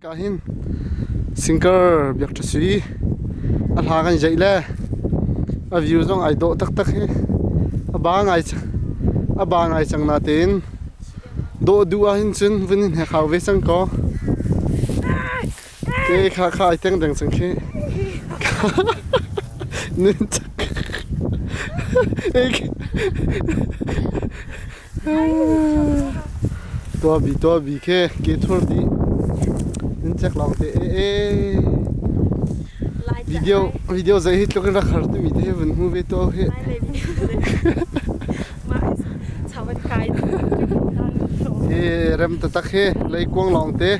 Ka hin Singer Biak Ṭha Sui a hla kan zeih le a view zong ai dawh taktak hi a ba ngai a ba ngai cang natein dawh duh ahhin cun vun in hnek hau ve cang kaw ke kha kha ai teng deng cang khi nun cak Tuahbi tuahbi khi ke thur dih. Nan cek lawng te e e. Video video zei hi tluk in rak har timi te vun hmu ve to hi. Hi rem tatak hi leikuang lawng te.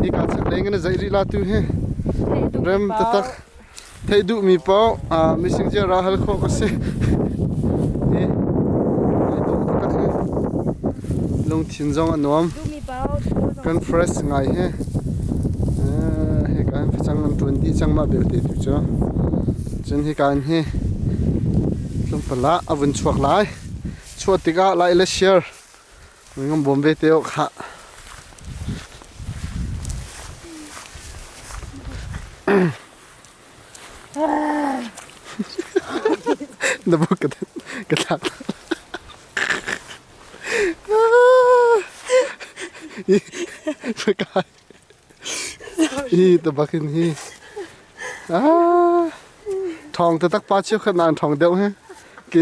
Hi ka chak leng in zei rih la tu hi. Rem tatak. Theih duhmi paoh mising cia ra hal khawh ka si. Hi ai dawh taktak hi. Lungthin zong a nuam. Kan fresh ngai hi. Hika hin facang an ṭuan dih cang mah belte tu cu. Cun hika in hi tlawmpal ah a vun chuak lai. Chuah tikah lai le share ngam bawm ve te awk khah. Na buk ka ka thlak. Hi hi tabakin hi. Ah. Thong te tak pa chiu khat nan thong deuh he. Ke